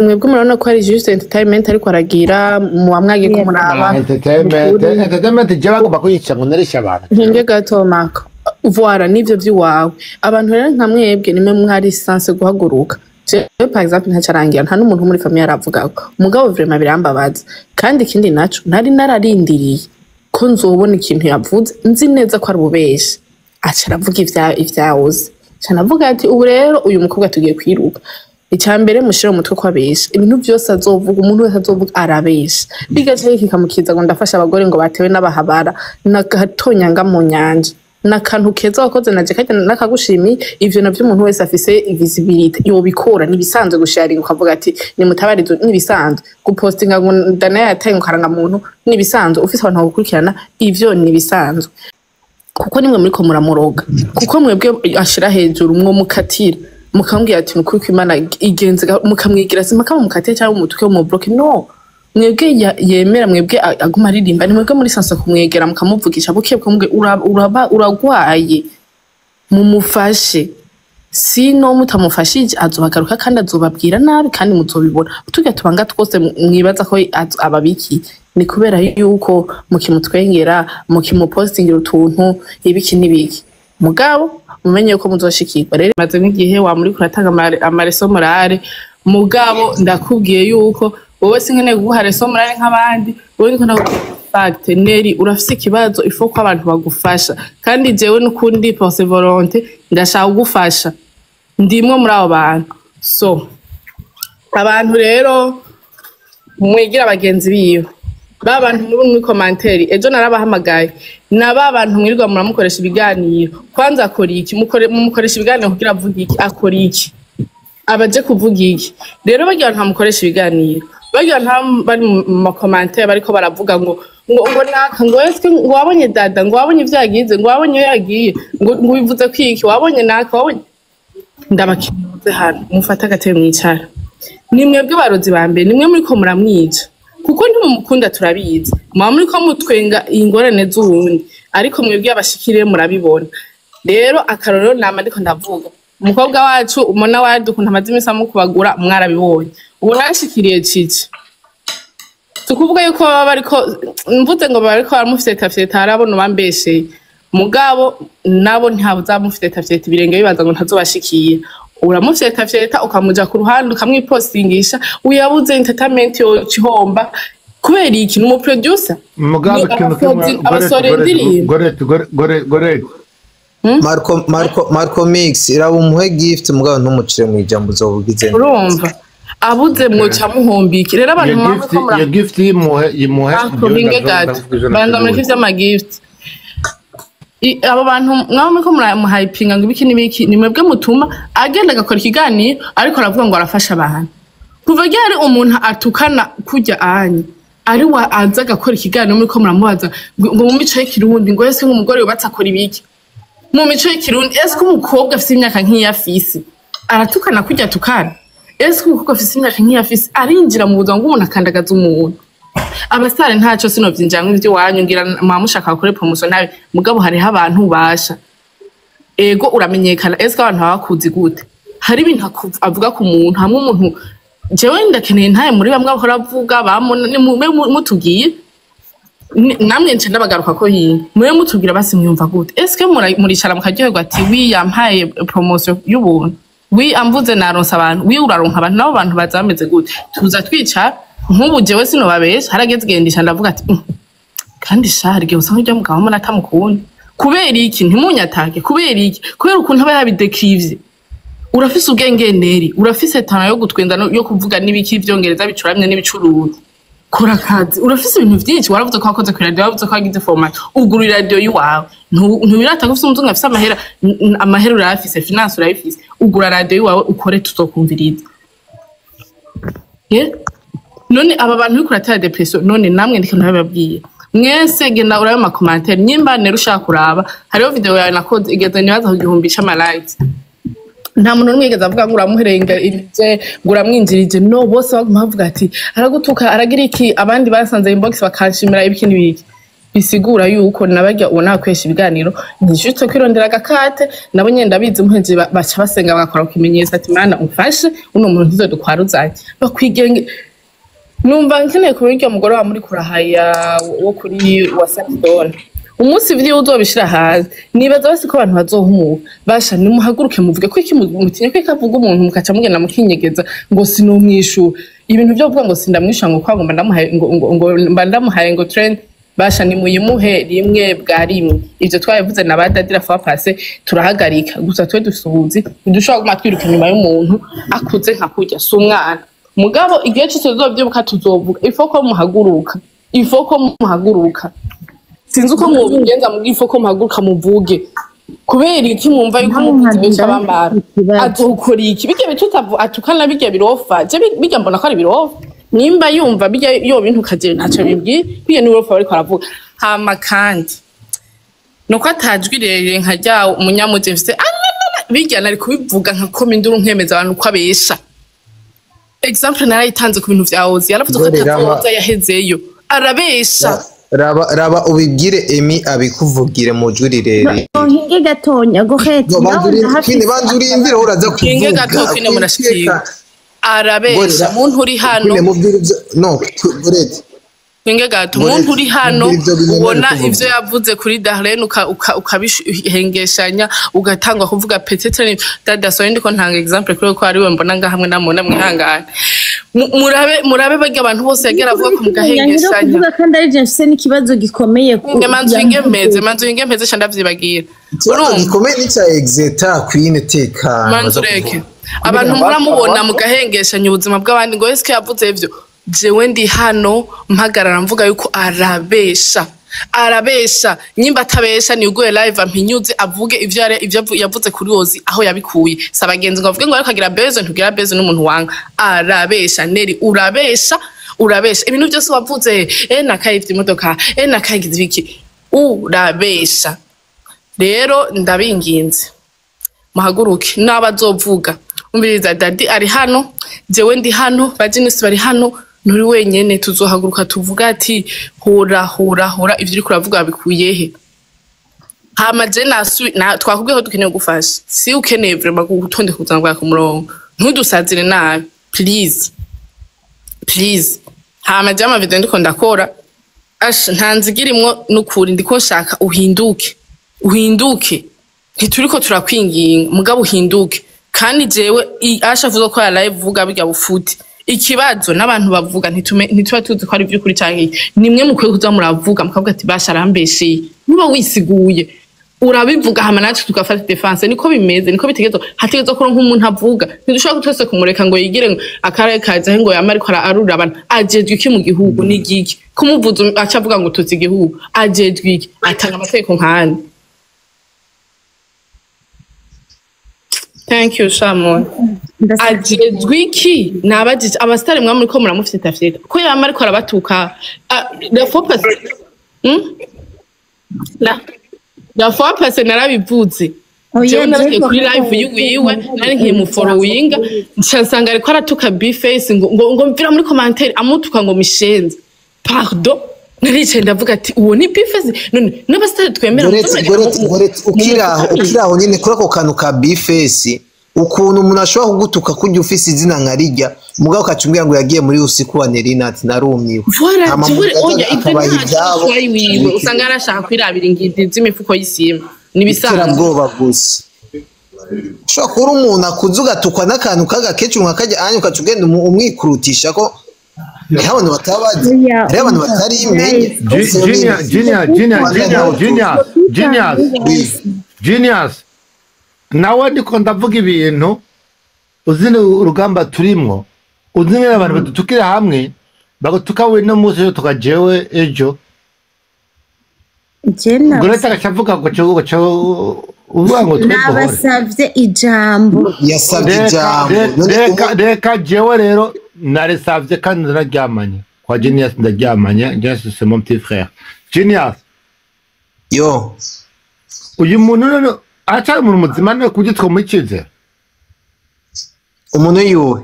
Mwebwe murabona ko ari juste entertainment, ariko aragira muba mwagiye kumuraba. Entertainment? Ukuri. Entertainment? Je bagomba kunyica ngo narishe abantu? Ntinge gato, Maka. Voilà, nivyo vy'iwawe. Abantu rero nka mwebwe nimwe mwari censé guhaguruka. Jewe, par exemple, ntacarangira, nta n'umuntu wo muri famille aravugako. Mugabo vraiment birambabaza. Kandi ikindi naco, nari nararindiriye ko nzobona ikintu yavuze, nzi neza ko ari ububeshi. Aca aravuga ivyawuzi, ca navuga ati: "Ubu rero uyu mukobwa tugiye kwiruka." Icya mbere, mushire mu mutwe ko abesha. Ibintu vyose azovuga, umuntu wese azovuga arabesha. Bigaca kikamukiza ngo ndafasha abagore ngo batewe n'abahabara n'agatonyanga mu nyanja. N'akantu keza wakoze, naje kajya nakagushimiye. Ivyo navyo umuntu wese afise visibility yobikora, nibisanzwe gusharinga ukavuga ati nimutabarizo, nibisanzwe gupostinga ngo ndana yataye ngo karanga muntu, nibisanzwe. Ufise abantu bagukurikirana, ivyo nibisanzwe, kuko nimwe muriko muramuroga, kuko mwebwe ashira hejuru. Mwo mukatira mukamubwira ati nukuri ko Imana igenze, mukamwigira simpaka mumukatire cyangwa umutuke mu bloque. No mwebwe yemera, mwebwe aguma aririmba, ni mwebwe muri censé kumwegera mukamuvugisha buke, mukamubwira uraba uragwaye, mumufashe. Sino mutamufashije azobagaruka kandi azobabwira nabi kandi muzobibona. Turya tubanga twose mwibaza ko ababikiye, ni kubera yuko mukimutwengera, mukimupostingira utuntu, ibiki n'ibiki. Mugabo mumenye yuko muzoshikirwa. Rero maze nk'igihe wamuri kuratanga ama leçons morales. Mugabo ndakubwiye yuko wowe sinkeneye kuguha leçon morale nk'abandi. Wowe niko ndakubwira fact, Neri, urafise ikibazo, il faut ko abantu bagufasha. Kandi jewe n'ukundi porte volonté, ndashaka kugufasha, ndimwe muri abo bantu. So abantu rero mwigira bagenzi biwe, ba bantu muri commentaire ejo narabahamagaye, na ba bantu mwirirwa muramukoresha ibiganiro. Kwanza akora iki? Mumukoresha ibiganiro kugira avuge iki? Akora iki? Abaje kuvuga iki? Rero bagira ntamukoresha ibiganiro, bagira nta bari mu ma commentaires bariko baravuga ngo naka, ngo eske ngo wabonye dada, ngo wabonye ivyo yagize, ngo wabonye iyo yagiye, ngo bivuze ko iki, wabonye naka, wabonye. Ndabakinze hano, mufate agatebe mwicara. Ni mwebwe barozi ba mbere, nimwe muriko muramwica, kuko ntimumukunda, turabizi. Muba muriko mutwenga ingorane z'uwundi, ariko mwebwe abashikiriye murabibona. Rero akarorero nama ndiko ndavuga, umukobwa wacu umona wadi ukuntu amaze iminsi amukubagura, mwarabibonye. Ubu nashikiriye Cici, tukuvuga yuko baba bariko, mvuze ngo bariko baramufyetafyeta, harabona ubambesheye. Mugabo nabo ntabuzamufyetafyeta ibirenge bibaza ngo ntazobashikira. Uramufyetafyeta, ukamuja ku ruhande, ukamwipostingisha, uyabuze entertainment yoca ihomba. Kubera iki? Ni umu producer. Mugabo Ni ikintu kimwe abasohora indirimbo. Goreti, Goreti, Goreti. Marco, Marco, Marco Mix, iraba umuhe gift, mugabo ntumucire mu ijambo, uzobugize neza. Urumva abuze mwoca muhombiki. Rero abantu iyo mwaba gift ko mura iyo gift yimuhe, yimuhe. Ako hinge gato, banza mureke ivy'ama gift. Abo bantu mwaba muriko muramuhayipinga ngo ibiki n'ibiki, ni mwebwe mutuma agenda agakora ikiganiro ariko aravuga ngo arafasha abantu. Kuva ryari umuntu atukana kurya anye ari wa aza agakora ikiganiro, muriko muramubaza ngo mu mico y'ikirundi, ngo ese nk'umugore yubatse akora ibiki mu mico y'ikirundi? Ese ko umukobwa afise imyaka nk'iyo afise aratukana kurya atukana? Ese ko umukobwa afise imyaka nk'iyo afise arinjira mu buzima bw'umuntu, akandagaza umuntu? Abasare ntacyo, sinovyinjiramwo ivy'iwanyu, ngira mwaba mushaka bakore promotion nabi. Mugabo hariho abantu ubasha, ego uramenyekana. Ese ko abantu baba bakuzi gute? Hari ibintu avuga ku muntu hamwe umuntu. Jewe ndakeneye ntaye muri bamwe bahora avuga bamuna, ni mube mutubwiye. Namwe nce ndabagaruka ko hino mube mutubwira basi mwiyumva gute. Eske muricara mukaryoherwa ati: "Oui, yampaye promotion y'ubuntu, oui, amvuze naronse abantu"? Oui, uraronka abantu, nabo bantu baza bameze gute? Tuza twicara nk'ubu, jewe sinobabesha, harageze igihe ndisha ndavuga ati: Kandi sha, hari igihe usanga urya mugabo mbona atamukunda." Kubera iki? Ntimunyatake. Kubera iki? Kubera ukuntu aba yabidekivye. Urafise ubwenge Neri, urafise talent yo gutwenza yo kuvuga n'ibiki, ivyongereza bicuramye n'ibicuruzi. Kora akazi, urafise ibintu vyinshi. Waravuze ko wakoze kuri radio, waravuze ko wagize formation, ugura iradiyo y'iwawe. Ntubirata ko ufise umuzungu afise amahera. Amahera urayafise, finance urayifise, ugura radiyo y'iwawe ukore, tuzokumviriza. Ye? None aba bantu uriko uratera dépression, none namwe ndiko ndababwiye mwese, genda urabe ama commentaires. Nyimba nero ushaka kuraba, hariho video yawe nakoze igeze nibaza ku 1000 c'ama likes. Nta muntu n'umwe yigeze avuga ngo uramuherengeje, ngo uramwinjirije. No bose baguma bavuga ati aragutuka, aragira iki. Abandi basanze inbox bakanshimira ibiki n'ibiki. Bisigura yuko nabarya ubona bakoresha ibiganiro ntishutse kwirondera agakate, nabo nyene ndabizi, muheje baca basenga, bagakora ku kimenyetso ati: "Mana umfashe, uno muntu ntizodukwaruzanye." Bakwigenge numva nkeneye kumenya iryo mugore wa muri kurahaya wo kuri wa Sapstone. Umunsi vyiwe uzobishira hanze, nibaza basi ko abantu bazohumuka. Basha, nimuhaguruke muvuge ko iki mutinye ko ikavuga umuntu, mukaca mugenda mukinyegeza ngo sinomwishura. Ibintu vyo kuvuga ngo sindamwishura, ngo kwa ngo mba ndamuhaye, ngo mba ndamuhaye ngo trend. Basha, nimuyimuhe rimwe bwa rimwe. Ivyo twabivuze na ba Dadira fois passée, turahagarika gusa. Twe dufise ubuzi, ntidushobora kuguma twiruka inyuma y'umuntu akuze nka kurya, si umwana. Mugabo igihe cyose tuzovyibuka tuzovuga. Ifo ko muhaguruka, ifo ko muhaguruka. Sinzi uko mubigenza muga ifo ko muhaguruka muvuge. Kubera iki mwumva yuko umuvuzi bica bambara? Azokora iki? Bijya bituta atukana, bijya birofa. Je bijya mbona ko ari birofa. Nimba yumva bijya yo bintu kaje ntacyo bibwiye, bijya ni birofa bariko aravuga. Hama kandi nuko atajwi rirerire nka rya umunyamuji mfise bijya nari kubivuga nka koma induru, nkemeza abantu ko abesha. Example narayitanze ku bintu vya Ozi, yaravuze ko Gore atazoza, yahezeyo arabesha. Raba, raba, ubibwire Emi abikuvugire mu jwi rirerire. Hinge gatonya goheti. No, banza Queen, banza urindire, uraza Hinge kuvuga. gato, Queen, murashikira. Arabesha. Gore, Muntu uri hano, Queen, mubwire ibyo, no, Gorete. Hinge gato. Gore, Muntu uri hano, mubwire ibyo binyoma ubona ari kuvuga. ivyo yavuze kuri Darlene, ukabihengeshanya, ugatangwa kuvuga peut-être ni dada. Sorry, ndiko ntanga example kuri ko ari we mbona ngaha hamwe namwe mwihangane. Murabe, murabe barya abantu bose yagira avuga ko mugahengeshanya. Kuvuga kandi ari je mfise n'ikibazo gikomeye Hinge, manzu, hinge mpeze, manzu, hinge mpeze, sha ndavyibagira. Ikibazo Urumva? gikomeye ni icya Exeta. Queen, tekana. Manzu, ureke abantu muramubona mugahengeshanya ubuzima bw'abandi ngo eske yavuze ivyo. Jewe ndi hano mpagarara mvuga yuko arabesha, arabesha. Nyimba atabesha, niguye live ampinyuze, avuge ivyo ivyo yavuze kuri Ozi, aho yabikuye. Si abagenzi ngo avuge ngo ariko agira beze, ntugira beze n'umuntu wanga. Arabesha. Neri, urabesha, urabesha. Ibintu byose wavuze, nakayivye imodoka, nakayigize ibiki, urabesha. Rero ndabinginze muhaguruke n'abazovuga. Umviriza, Dadi ari hano, jewe ndi hano, bajenesi bari hano, nturi wenyene. Tuzohaguruka tuvuga ati: "Hora, hora, hora, ivyo uriko uravuga bikuye he?" Hama je twakubwiye ko dukeneye gufasha. Si ukeneye vraiment gutondeka ubuzima bwawe ku murongo, ntudusazire nabi, please, please. Hama je ama video ndiko ndakora, ash, nta nziga irimwo n'ukuri. Ndiko nshaka uhinduke, uhinduke. Ntituriko turakwinginga, mugabo uhinduke. Kandi jewe asha avuga ko ya live vuga bijya bufuti. Ikibazo n'abantu bavuga ntituba tuzi ko ari ivy'ukuri canke iki. Nimwe mukwiye kuza muravuga, mukavuga ati: "Basha, arambesheye." Nuba wisiguye, urabivuga, hama natwe tugafata défense. Niko bimeze, niko bitegerezwa. Hategerezwa ko nk'umuntu avuga. Ntidushobora twese kumureka ngo yigire ngo akarere kazahe, ngo yama ariko ararura abantu. Ajejwe iki mu gihugu? Ni igiki kumuvuza aca avuga ngo tuzi igihugu? Ajejwe iki? Atanga amategeko nkande? Thank you, Shamon. Ajejwe iki? Nabajije abasitari mwa muriko muramufyetafyeta ko yama ariko arabatuka. Ah, la fois passée, La fois passée narabivuze. Jewe naragiye kuri live yiwiwe, nari nkimufollowinga, nca nsanga ariko aratuka Bface ngo mvira muri commentaire, amutuka ngo mishenze. Pardon, naricaye ndavuga ati: "Uwo ni Bface none n'abasitari twemera?" Gorete, Muze Gorete, Gorete, ukiraho, mu- ukiraho nyine kuri ako kantu ka Bface, ukuntu umuntu ashobora kugutuka kurya ufise izina nka rijya, mugabo ukaca ngo yagiye muri usiku wa Nerina, ati narumiwe. Voilà, Hama jewe mugaza oya, ivyo akabaha nta ivyabo. kibazo wiwe, usanga yarashaka kwirabira ingidi z'imifuko y'isima, nibisanzwe. Iterabwoba gusa. Ushobora kuba uri umuntu akuze, ugatukwa n'akantu k'agakecuru nka kajya anya, ukaca ugenda umwikurutisha ko hariho abantu batabazi, Oya, hariho abantu oya, batarimenye. Genius, genius, genius, genius, genius, genius, genius. Nawe ndiko ndavuga ibintu uzi ni urugamba turimwo, uzi ngene abantu badutukira hamwe, bagutuka we no munsi, ejo tukajewe ejo. Je Goreta agaca avuga ngo cyo uvuga ngo twe duhore. nabasavye ijambo. Yasabye Reka ijambo. None reka ubu reka jewe rero narisavye kandi ndaryamanye kwa Genius, ndaryamanye. Genius, c'est mon petit frère. Genius, yo. Uyu muntu none aracyari umuntu muzima none kuburyo twamukize? Umuntu yiwe?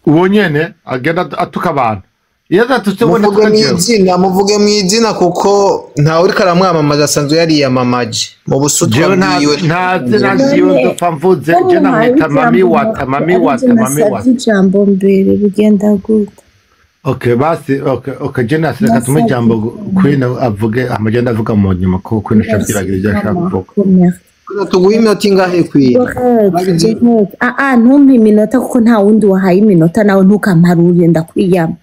Uwo nyene agenda atuka abantu. Iyo adatutse we Muvuge natuka jewe. mw'izina, muvuge mw'izina, kuko ntawe uriko aramwamamaza, asanzwe yariyamamaje mu busutwa Jewe nta bwiwe. nta zina ryiwe ndopfa mvuze. Ko Je muhaye namwita Mami ijambo, Wata, Mami aribyo Wata, Mami Wata. nasabye ijambo mbere, bigenda gute? Okay, basi, okay, Genius, reka tumuhe Nasabye ijambo Queen avuge, amagenda avuga mu nyuma ko Queen ashaka ibyo ashaka kuvuga. Merci. Tuguhe iminota ingahe kwiye? Gorete, Gorete. Ah ah, ntumpe iminota kuko nta wundi wahaye iminota, nawe ntukamparure, ndakwiyama.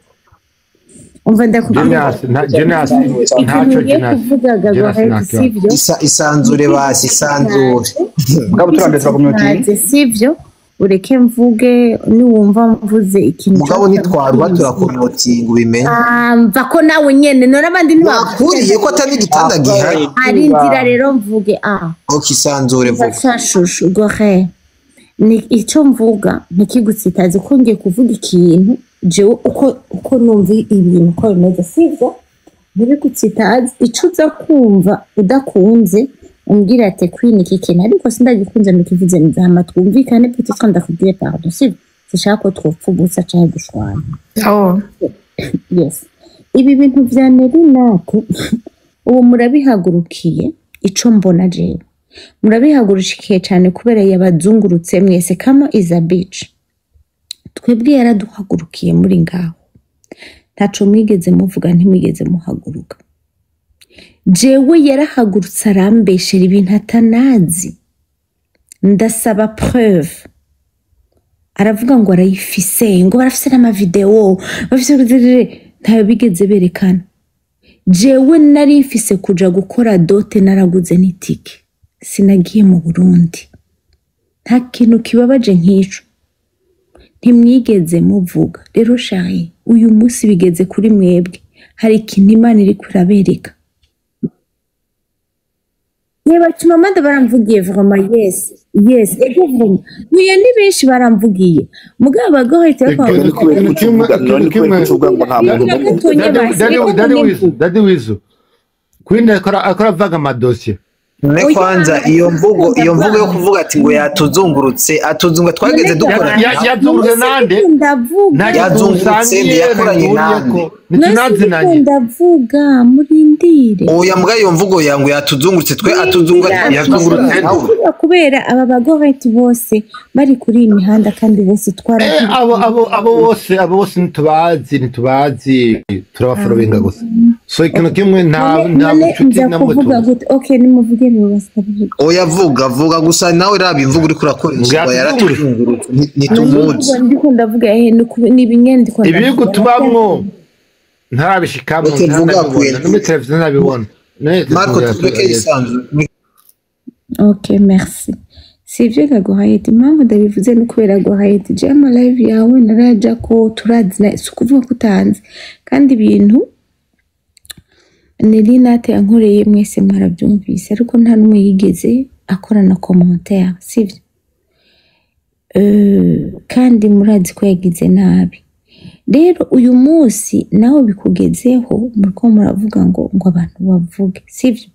Umva, ndakubwira Genius, nta Genius, ikintu ntacyo ngiye Genius. kuvugaga. Genius, Gorete, ntacyo. sivyo? Isanzure basi, isanzure. Mugabo turandetse bakumyutinga. Ntaze, sivyo? Ureke mvuge, niwumva mvuze ikintu Mugabo cyose nitwarwa mvuze. Turakumyotinga, ubimenye. Ah, mva ko nawe nyene none abandi Wakuriye ko atari igitanda gihari. Ari inzira rero mvuge, ah. Ok, isanzure, vuga. Shushu gore, ni icyo mvuga ntikigutsitaze ko ngiye kuvuga ikintu jewe uko numva ibintu uko bimeze, sivyo? Ntibigutsitaze, icyo uza kumva udakunze umbwira ati: "Queen, iki kintu ariko sindagikunze, nukivuze neza, hama twumvikane, peut-être ndakubwiye pardon." Sivyo? Sishaka ko twopfa ubusa canke dushwana. Oh. Yes, ibi bintu vya Nelly Nat ubu murabihagurukiye. Ico mbona jewe, murabihagurukiye cyane kubera yabazungurutse mwese. Kama is a bitch. Twebwe yaraduhagurukiye muri ngaho, ntaco mwigeze muvuga, ntimwigeze muhaguruka. Jewe yarahagurutse arambeshera ibintu atanazi. Ndasaba preuve, aravuga ngo arayifise, ngo barafise n'amavideo, bafise, ntayo bigeze berekana. Jewe nari mfise kuja gukora dot, naraguze n'itike, sinagiye mu Burundi. Nta kintu kibabaje nk'ico. Ntimwigeze muvuga. Rero chérie, uyu munsi bigeze kuri mwebwe, hari ikintu Imana iriko irabereka. Reba Chimamanda baramvugiye vraiment, yes, ego, vraiment uyu ni benshi baramvugiye, mugabo abagore Ikintu kimwe, ikintu kimwe. Kuvuga ngo nta muntu Reka gatonya basi, reka Daddy none Wizu, Daddy Wizu, Queen akora avuga amadosiye. Ne Oya, kwanza iyo mvugo yo kuvuga ati ngo yatuzungurutse, atuzunga twageze dukora. Yazungurutse nande? Ndavuga. Nta Yazungurutse, dusangiye, ntiyakoranye ntihuriyeko, nande. ntitunazinanye. Ndavuga, murindire. Oya mbwa, iyo mvugo ya ngo yatuzungurutse, twe atuzunga Yazungurutse. nawe. Kubera aba bagoreti bose bari kuri iyi mihanda kandi bose twarahuye. Abo bose ntitubazi, turabaforowinga gusa. So ikintu kimwe, nta None bucuti nza namwe kuvuga tuzi. gute? Okay, nimuvuge nibasabye. Oya, vuga, vuga gusa nawe, raba imvugo uriko urakoresha ngo yaratuzungurutse, ntitumuzi. Ndiko ndavuga ni bimwe ndiko ndavuga. Ibihugu tubamwo ntarabishikamo. Okay, vuga. Ntarabibona. Queen. No muri televiziyo ntabibona. Marco, tureke isanzure. Ok, merci. Si ivyo Gohayiti, impamvu ndabivuze ni ukubera Gohayiti, je ama live yawe naraja ko turazina, si ukuvuga ko utanzi. Kandi ibintu Nelly Nat yankoreye mwese mwarabyumvise, ariko nta n'umwe yigeze akora na commentaire, sivyo? Kandi murazi ko yagize nabi. Rero uyu munsi nawe bikugezeho, muriko muravuga ngo abantu bavuge, sivyo?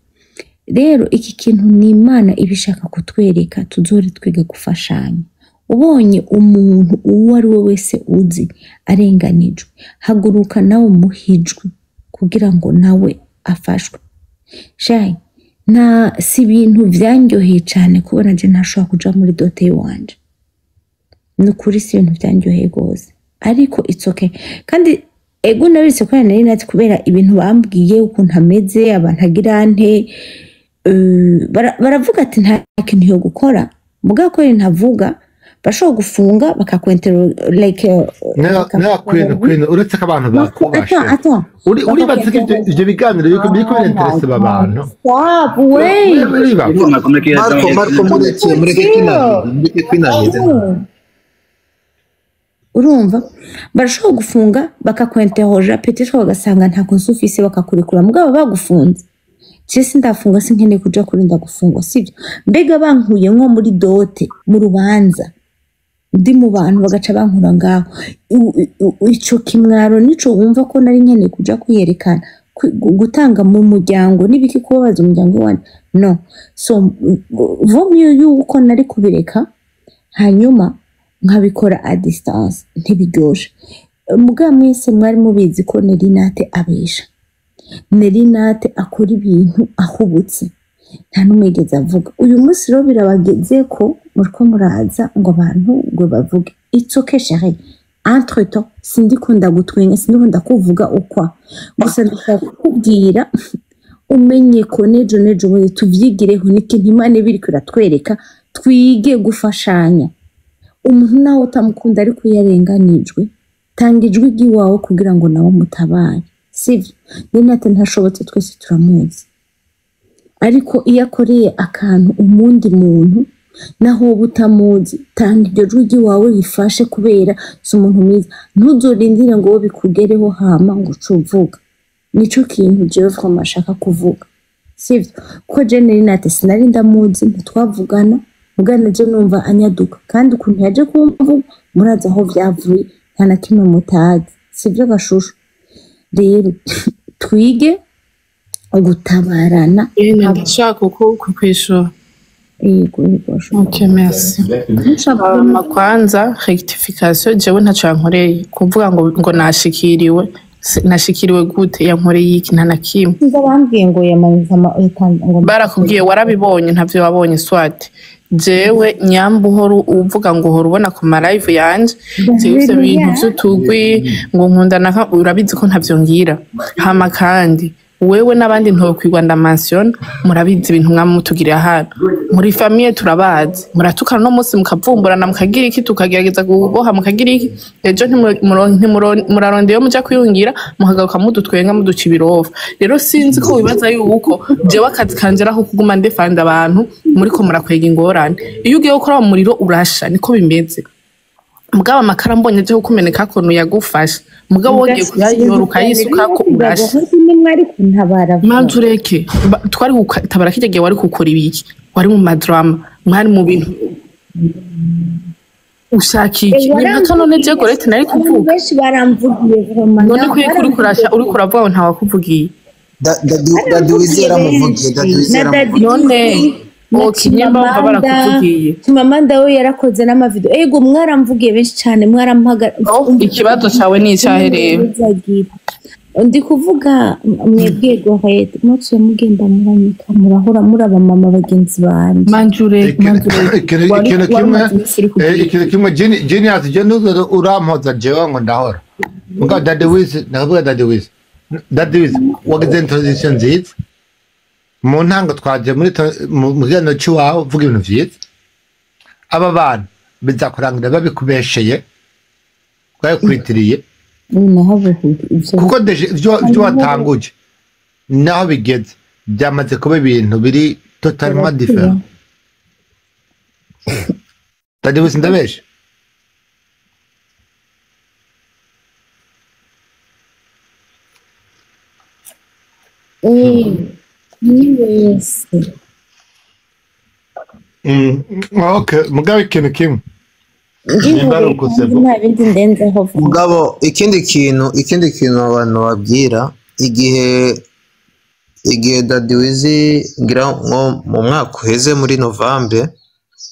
Rero iki kintu ni Imana ibishaka kutwereka, tuzore twiga gufashanya. Ubonye umuntu uwo ari we wese uzi arenganijwe, haguruka nawe umuhijwe kugira ngo nawe afashwe. Shayi nta si ibintu vyanryoheye cyane kubona je ntashobora kuja muri dot yiwanje. Ni ukuri si ibintu vyanryoheye rwose, ariko it's okay. Kandi ego, nabise ko nari nati kubera ibintu bambwiye ukuntu ameze, abantu agira nte, baravuga ati nta kintu yo gukora, mugabo ko ntavuga bashobora gufunga bakakwentera like Nta Queen, uretse ko abantu bakubashe, Attends. Uribaza ko ivyo biganiro biriko birinterese aba bantu? Stop, wait. Uribaza? Marco, Marco, mureke kwinahira, mureke kwinahira. Urumva barashobora gufunga bakakwentehoja, peut-être bagasanga nta kosa ufise, bakakurekura, mugabo bagufunze. Je sindafunga, sinkeneye kuja kurinda gufungwa, sibyo? Mbega bankuye nko muri dot, mu rubanza, ndi mu bantu, bagaca bankura ngaho. Ico kimwaro nico wumva ko nari nkeneye kuja kwiyerekana, gutanga mu muryango n'ibiki, kubabaza umuryango wanjye? No, so vaut mieux yuko nari kubireka, hanyuma nkabikora à distance. Ntibiryoshe. Muga mwese mwari mubizi ko Nerinate abesha, Nerinate akora ibintu ahubutse, nta n'umwigeze avuga. Uyu munsi rero birabageze ko muriko muraza ngo abantu ngo bavuge. It's okay chérie, entre temps sindikunda gutwenga, sindikunda kuvuga ukwa, gusa ndashaka kukubwira umenye ko nejo nejo bundi tuvyigireho, n'ikintu Imana iba iriko iratwereka, twige gufashanya. Umuntu nawe utamukunda ariko iyo arenganijwe, tanga ijwi ry'iwawe kugira ngo nawe umutabare, sivyo? Renate ntashobotse, twese turamuzi, ariko iyo akoreye akantu umundi muntu naho wowe utamuzi, tanga iryo jwi ry'iwawe rifashe, kubera si umuntu mwiza. Ntuzorindire ngo wowe bikugereho hama ngo uce uvuga. Nico kintu jewe vraiment ashaka kuvuga, sivyo? Kuko je Nerinate sinari ndamuzi, ntitwavugana, mugana je numva anyaduka, kandi ukuntu yaje kumvuga murazi aho vyavuye, nta na kimwe mutazi, sivyo gashushu? Rero twige gutabarana. Ene ndashaka kukwishura. Yego yego. Ok, merci. Hama kwanza rectification, jewe ntaco yankoreye kuvuga ngo nashikiriwe. Nashikiriwe gute? Yankoreye iki? Nta na kimwe. Nza bambwiye ngo yamanitse ama ngo Barakubwiye, warabibonye, ntavyo wabonye. Swati jewe nyamba uhora uvuga ngo uhora ubona ku ma live yanje, jewe ivyo bintu vy'utugwi ngo nkunda naka, urabizi ko ntavyo ngira. Hama kandi wewe n'abandi ntokwirwa ndamansiona, murabizi ibintu mwamutugirira hano muri famille, turabazi, muratukana no munsi mukavumburana, mukagira iki, tukagerageza kuboha, mukagira iki, ejo muraronda iyo muja kwiyungira, mukagaruka mudutwenga, muduca ibirofa. Rero sinzi ko wibaza yuko jewe akazi kanje ari ako kuguma ndefanda abantu muriko murakwega ingorane. Iyo ugiye gukora mu muriro urasha, niko bimeze. Mugabo amakara mbonye aje kukumeneka akuntu yagufasha, mugabo wogiye kuyayora ukayisukako urasha. Nimwe ari kuntabara. Manzi ureke. Twari gutabara kirya gihe wari gukora ibiki? Wari mu madrama, mwari mu bintu ushaka iki? Ni mpaka none je Gorete nari Abantu kuvuga? benshi baramvugiye vraiment. None ko uriko urasha, uriko uravuga ngo ntawakuvugiye. Dadi Wizi yaramuvugiye, Dadi Wizi Na Daddy yaramuvugiye. None na ok, nyamba wumva barakuvugiye. Chimamanda we yarakoze n'amavideo. Ego, mwaramvugiye benshi cyane, mwarampagara. Oh, ikibazo cawe ni icahe rero? Ndi kuvuga mwebwe Gorete muciye mugenda muranyika, murahora muri abamama bagenzi banje. Manjure, manjure. Ikintu Wari ikintu wari kimwe umaze iminsi uri kubwira. Ikintu kimwe, Genius, je ntuze urampoza jewe ngo ndahora muga Dadi Wizi. Ndavuga Dadi Wizi, Dadi Wizi wagize introduction nziza mu ntango, twaje muri mu kiganiro cy'iwawe uvuga ibintu vyiza. Aba bantu bizakurangira babikubesheye, babikwitiriye. Naho buhuri ivyo. Kuko déjà ivyo watanguje naho bigeze byamaze kuba ibintu biri totalement différent. Dadi Wizi, ndabeshe? Ni wese. Okay, mugabe ikintu kimwe nimba ari uko sebo. Nta bindi ndenzeho vuba. Mugabo ikindi kintu abantu babwira, igihe Dadi Wizi, ngira nko mu mwaka uheze muri Novembre,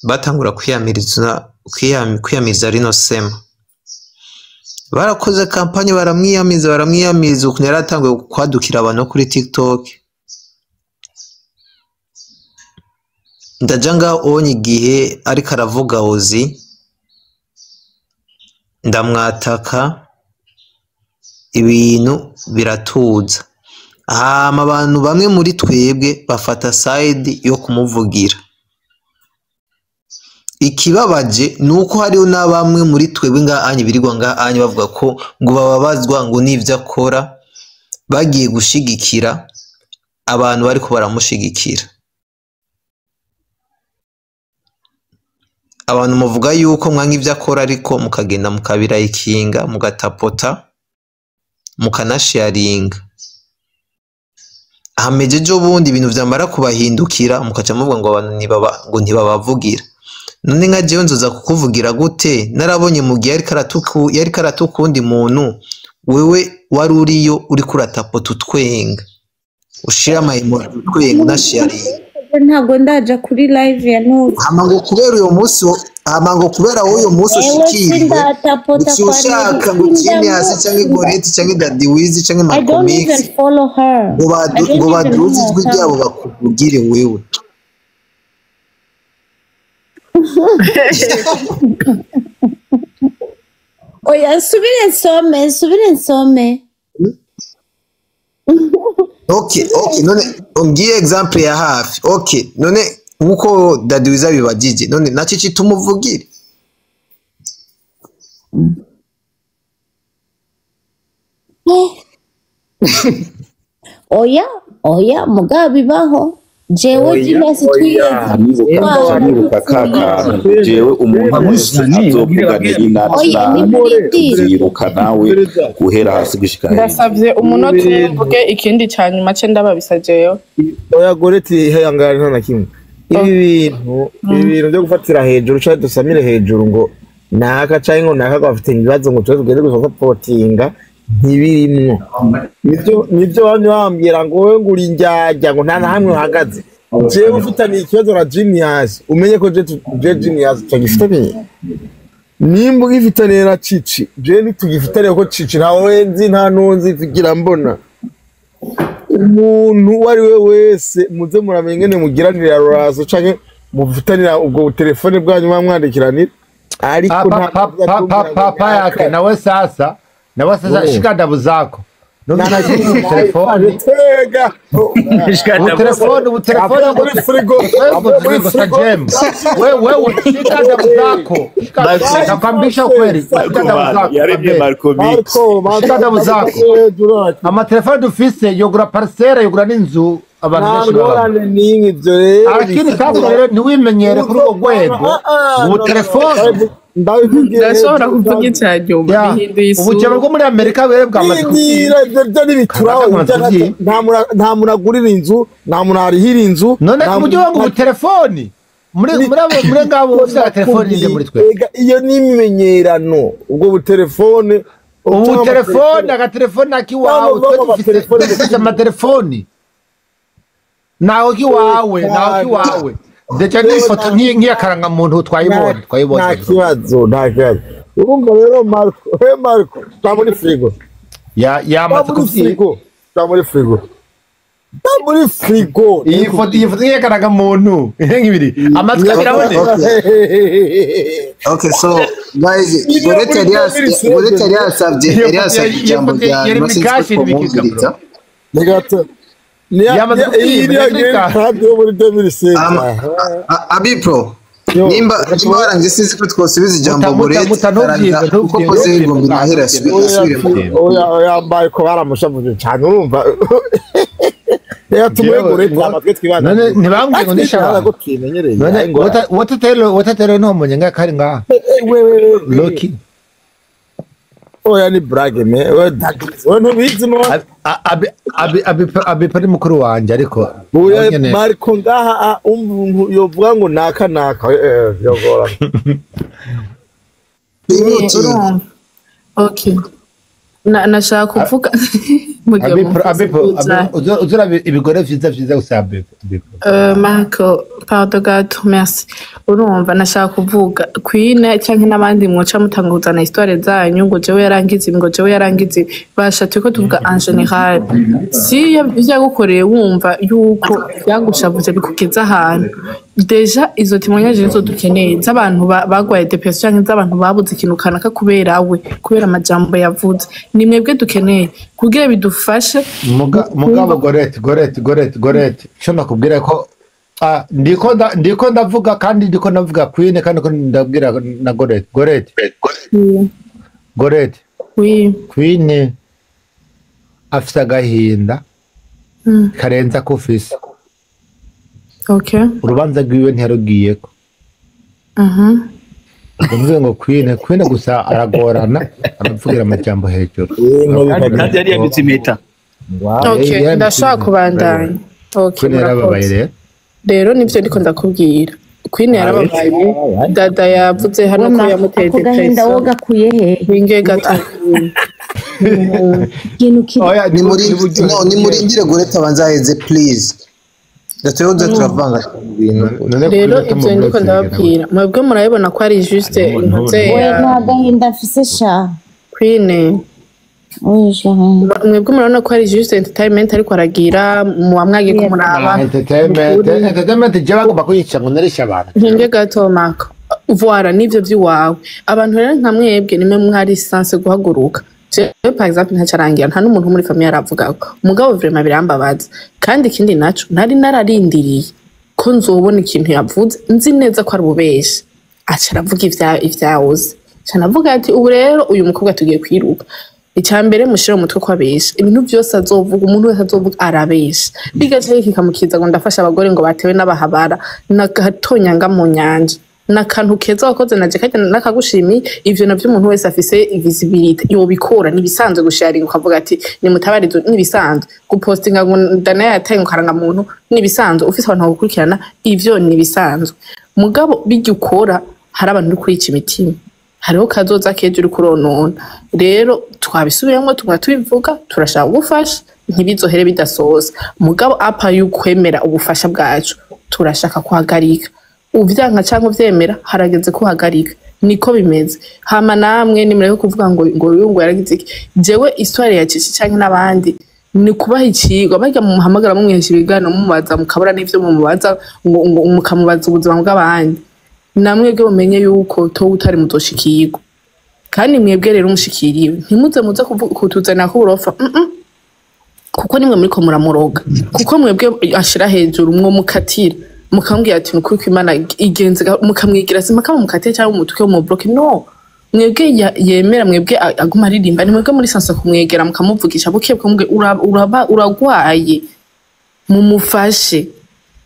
batangura kwiyamiriza rino sema, barakoze campagne, baramwiyamiza, baramwiyamiza ukuntu yari atanguye kwadukira abantu kuri TikTok. Ndaja ngaho onye igihe ariko aravuga ozi, ndamwataka, ibintu biratuza. Hama abantu bamwe muri twebwe bafata side yo kumuvugira. Ikibabaje ni uko hariho na bamwe muri twebwe ngaha anye birirwa ngaha anye bavuga ko ngo bababazwa ngo n'ivyo akora, bagiye gushigikira abantu bariko baramushigikira. Abantu muvuga yuko mwanka ivyo akora, ariko mukagenda mukabirayikinga, mugatapota, mukanasharinga. Hameje ejo bundi ibintu vyamara kubahindukira, mukaca muvuga ngo abantu ngo ntibabavugira. None nka jewe nzoza kukuvugira gute narabonye mu gihe yariko aratuka uwundi muntu, wewe wari uriyo uriko uratapota, utwenga, ushira ama emoji, utwenga, unasharinga? Ntabwo ndaja kuri live ya nubu. Hama ngo kubera uyo munsi, hama ngo kubera wowe uyo munsi Ewe ushikiriwe, sindatapota uciye kwa ushaka Neri. ngo Genius canke Goreti canke Daddy Wiz canke I Malcolm don't X even follow her. ngo I badu- don't ngo even know baduze her ijwi ryabo account. bakuvugire wewe. Oya, nsubire nsome, nsubire nsome. Okay, okay, none ngiye example ya hafi. Okay, none nkuko Daddy Wiz abibagije, none naco kitumuvugire. Oya, oya, mugabo bibaho. Jewe Oya, Genius oya, twigeze nibuka nibuka ka kantu jewe umuntu wese azovuga Neri Oya, nabi nimurindire. nziruka nawe guhera hasi gushika hejuru. Ndasavye umunota umwe mvuge ikindi ca nyuma ce ndababisa jewe. Oya Goreti, hangana nta na kimwe. Ibi bintu byo gufatira hejuru cyangwa dusamire hejuru ngo naka cyangwa ngo naka bafite ibibazo ngo tube tugende gusapotinga, ntibirimwo. Nibyo bamwe bambwira ngo wowe ngo uri indyarya, ngo nta na hamwe uhagaze. Jewe ufitaniye ikibazo na Genius, umenye ko je Genius tutagifitaniye. Nimba ugifitaniye na Cici, je ntitugifitaniye, kuko Cici ntawe nzi, nta nunzi tugira mbona. Umuntu uwo ari we wese muze muramenya ingene mugiranira razo canke mufitanira ubwo telefone bwanyu mwamwandikiranira, ariko Papa, papa, papa, papa yake nawe sasa, nawe sasa shika adabu zako. Numvise telefone, tega ubu telefone, ubu telefone muri frigo, muri frigo. Wewe wewe shika adabu zako. Nakwambisha ukweli, shika adabu zako. Yaremye Malcolm X. Marco. Shika adabu zako. Amatelefone dufise yogura parcelle, yogura n'inzu abantu Nta benshi babamo. ngorane n'imwe ivyo rero. Lakini sasa rero ntiwimenyere kuri urwo rwego ubu telefone. Ndabivugiye. Ndashobora kuvuga ica nyuma Ya, bihinduye isura. ubukene bwo muri Amerika bwari bwamaze Nindira ivyo byo ntibituraho. Kamaze kubyimba. Nta muntu agurira inzu, nta muntu arihira inzu. None Nta ku buryo muntu- ngo ubu telefoni muri ngabo ufite telefoni ninde muri twe? Ega, iyo ni imimenyerano ubwo butelefone. Ubu telefone, agatelefone akiwawe, twe dufite amatelefoni nawe kiwawe, nawe kiwawe, ndetse n'ifoto nk'iyakarangamuntu twayibonye, twayibonye. Nta kibazo, nta kibazo. Urumva rero Marco, we Marco, ta muri frigo. Ya, yamaze Ta muri kubyimba. frigo, ta muri frigo, ta muri frigo. Iyi foto nk'iyakarangamuntu nk'ibiri amatwi abiri aboneka. Okay, so guys, Goreti yari yasabye Iyo yari foto yasabye iyo ijambo foto rya yari nyuma, sinzi ko mikashi n'ibikika, bro. twamwumviriza. Yamaze Iyi kubyimba, niyo reka. green card yo muri 2006. Abipro, Yo. nimba warangije, sinzi ko twosubiza ijambo Muta- muta- Goreti muta, ntubyimbe, arangiza, kuko ntubyimbe, pose ntubyimbe, y'ingombe ntahera ntubyimbe. asubire mu Oya, oya, Marco baramushavuje cyane, urumva. Reka tumuhe Jewe, Goreti amatwi twibanda. None ntibambwiye ngo nishe abantu. Ko twimenyereye. None wotatero ntumunye ngaho kari ngaha. Loki. Oya, ni brage me. Oya, we ntubizi no. Abi mukuru wanje ariko Oya nawe nyene- Marco ngaha, umuntu yovuga ngo naka naka, yogora. Urumva, okay, nashaka kuvuga mu gihe Abi mumfise Abi kuza. uzura ibigore vyiza vyiza gusa Abi Abi. Marco, pardon gato, merci. Urumva nashaka kuvuga Queen canke n'abandi mwoca mutanguzana histoire zanyu ngo jewe yarangize ibi, ngo jewe yarangize ibi. Basha turiko tuvuga en général. Si iyo vyagukoreye wumva yuko vyagushavuje bikugeza ahantu. Déjà izo témoignages nizo dukeneye z'abantu bagwaye dépression canke z'abantu babuze ikintu kanaka kubera we, kubera amajambo yavuze. Ni mwebwe dukeneye kugira bidufashe. Mugabo Goreti, Goreti, Goreti, Goreti, cyo nakubwira ko ndiko ndavuga kandi ndiko ndavuga Queen kandi ndiko ndabwira na Goreti, Goreti, Goreti. Oui. Queen afise agahinda karenze ako ufise. Urubanza rwiwe ntiyarugiyeko. Ndavuze ngo Queen gusa aragorana, aravugira amajambo hejuru. Kandi yari yambitse impeta. Okay, Yari ndashaka kubandanya. Okay, Queen yarababaye murakoze. rero. Rero nivyo ndiko ndakubwira. Queen yarababaye. Dada yavuze hano ko yamuteye Ako gahinda depression. wowe gakuye hehe? Winge gato. Ikintu kiri Oya, No, nimurindire Goreti abanze aheze, please. Gatoya turavanga ibintu. None Rero kuri ivyo ndiko ndababwira, mwebwe murabibona ko ari juste intuze We ya nta gahinda mfise sha. Queen. We sha. Mwebwe murabona ko ari juste entertainment, ariko aragira muba mwagiye kumuraba. Entertainment, entertainment, je bagomba kuyica ngo narisha abantu. Ntinge gato, Maka. Voilà, nivyo vy'iwawe. Abantu rero nka mwebwe nimwe mwari censé guhaguruka. Jewe par exemple ntacarangira, nta n'umuntu wo muri famille aravugako. Mugabo vraiment birambabaza. Kandi ikindi naco, nari nararindiriye ko nzobona ikintu yavuze, nzi neza ko ari ububeshi. Aca aravuga ivyawuzi. Aca aravuga ati ubu rero uyu mukobwa tugiye kwiruka. Icya mbere, mushire mu mutwe ko abesha. Ibintu vyose azovuga, umuntu wese azovuga arabesha. Bigaca kikamukiza ngo ndafasha abagore ngo batewe n'abahabara, n'agatonyanga mu nyanja. N'akantu keza wakoze naje kajya nakagushimiye. Ivyo navyo umuntu wese afise visibility yobikora, nibisanzwe gusharinga ukavuga ati nimutabarizo, nibisanzwe gupostinga ngo ndana yataye ngo karanga muntu, nibisanzwe ufise abantu bagukurikirana, ivyo nibisanzwe. Mugabo bijya ukora, hari abantu uri kurica imitima, hariho kazoza kejo uri kuronona. Rero twabisubiyemo, tuguma tubivuga, turashaka gufasha, ntibizohere bidasoza. Mugabo apa y'ukwemera ubufasha bwacu, turashaka kuhagarika. Uvyanka canke uvyemera, harageze kuhagarika, niko bimeze. Hama namwe nimureke kuvuga ngo uyu ngo yaragize iki. Jewe histoire ya Cici canke n'abandi ni kubaha icigwa. Barya mumuhamagara, mumwihesha ibiganiro, mumubaza mukabura n'ivyo mumubaza, ngo mukamubaza ubuzima bw'abandi. Namwebwe mumenye yuko to utari muzoshikirwa. Kandi mwebwe rero umushikiriwe, ntimuze muze kutuzanira ko uburofa, Kuko nimwe muriko muramuroga, kuko mwebwe ashira hejuru, mwo mukatira mukamubwira ati nukuri ko Imana igenze, mukamwigira simpaka mumukatire cyangwa umutuke mu bloke. No mwebwe yemera, mwebwe aguma aririmba, ni mwebwe muri censé kumwegera mukamuvugisha buke, mukamubwira uraba uragwaye, mumufashe.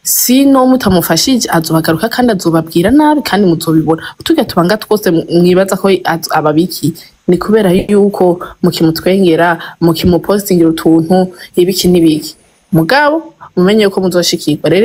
Sino mutamufashije azobagaruka kandi azobabwira nabi kandi muzobibona. Turya tubanga twose mwibaza ko ababikiye, ni kubera yuko mukimutwengera, mukimupostingira utuntu, ibiki n'ibiki. Mugabo mumenye yuko muzoshikirwa rero.